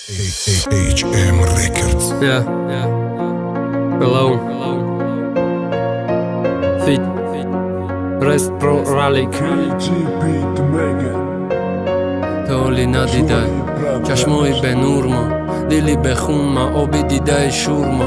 HM Records. Yeah, yeah. Hello. Fit. Rest Pro Rally. То ҳоли надидай чашмои бенурма, дили бехунма, оби дидаи шурма.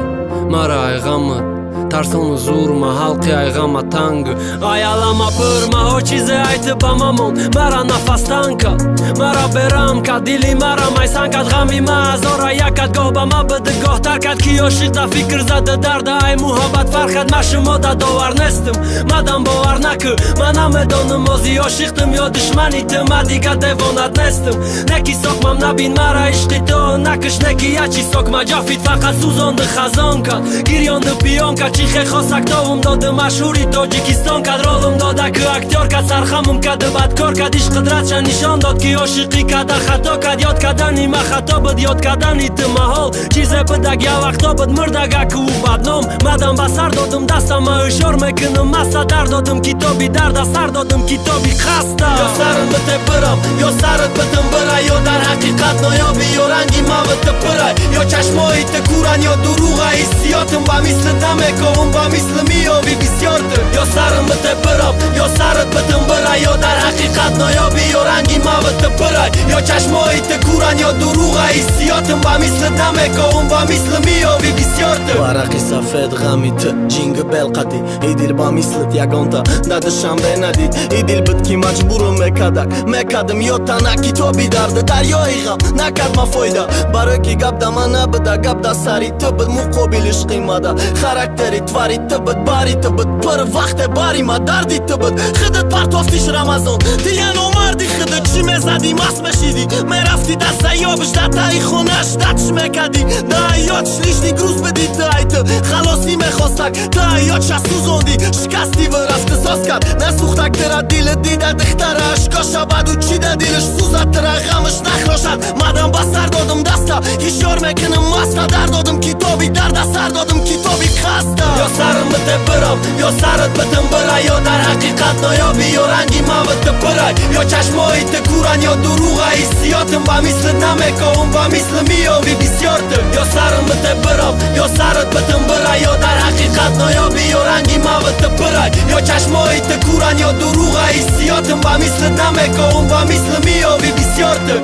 Мара ай ғамат тарсону зурма, ҳалқи ай ғама танг, ай алама пурма. Ҳо, чизе айти ба мамон, мара нафастанг кард, мара берам кард, дили мара майсан кард, ғами ма азора як кард, гоҳ ба ма биди, гоҳ тар кард, ки ошиқ да фикр зада, дарда ай муҳаббат фарқ кард. Ма шумо да довар нестим, мадам бовар накӣ, ма намедонам, ози ошиқтим ё душмани ту. Ма дига девонат нестим, неки сокмам набин, мара ишқи ту накиш, неки ячи сокма ҷафид, фақат сӯзонду хазон кард, гирёнду пиён кард, чӣ хе хосак товум доду, машҳури Тоҷикистон кард, ролум дода, ки актёр кард, сархамум карду бадкор кард, ишқ қудратша нишон дод, ки ошиқӣ карда хато кард, ёд кардани ма хато буд, ёд кардани ту маҳол чизе будаг, я вақто буд мурдага, ку ӯ бадном. Мадам ба сар додум дастам, ма ҳушёр мекунам, маста дар додум китоби дарда, сар додум китоби хаста. Ё сарат бите бирам, ё сарат битим бира, ё дар ҳақиқат ноёбӣ, ё ранги мавити пирай, ё чашмои ту кӯран, ё дурӯға ҳиссиётим, ба мисли намековум, ба мисли меёбӣ бисёрту. Ё сарам бите бирам, ё сарат битим бира, ё дар ҳақиқат ноёбӣ, ё ранги мавити пирай, ё чашмои ту кӯран, ё дурӯға ҳиссиётим, ба мисли намековум, ба мисли меёбӣ бисёрту. Варақи сафед ғами ту ҷинги белқадӣ, и дил ба мислит ягонта да Душанбе надид, и дил буд, ки маҷбурум мекадак мекадим, ё тана китоби дарди дарёи ғам накард ма фоида, барое ки гап да ман набуда, гап да сари ту буд, муқобили ишқи мада характери твари ту буд, бари ту буд, пир вақте бари ма дарди ту буд, худат партофтиш. Рамазон, ты я номарди, худат чӣ мезадӣ, маст мешидӣ, мерафтӣ да саёбиш, да таи хонаш датш мекардӣ, да ҳаётш лишний груз бидӣ, ту ай ту халосӣ мехостак, ту ҳаётша сӯзондӣ, шикастӣ ва рафти соз кард, насӯхтак тира дили дида духтара, ашкоша баду чӣ да дилиш сӯзад, тира ғамаш нахрошад. Мадам ба сар додум даста, ҳишёр мекунам маста, дар додум китоби дарда, сар додум китоби хаста. Ё сарам бите бирам, ё сарат битим бира, ё дар ҳақиқат ноёбӣ, ё ранги мавити пирай, ё чашмои ту кӯран, ё дурӯға ҳиссиётим, ба мисли намековум, ба мисли меёбӣ бисёрту. Ё сарам бите бирам, ё сарат битим бира, ё дар ҳақиқат ноёбӣ, ё ранги мавити пирай, ё чашмои ту кӯран, ё дурӯға ҳиссиётим, ба мисли намековум, ба мисли меёбӣ бисёрту.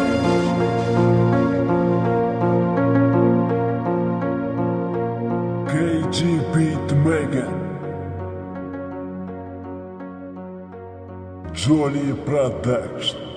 KG Beat Mega. Jolly Production.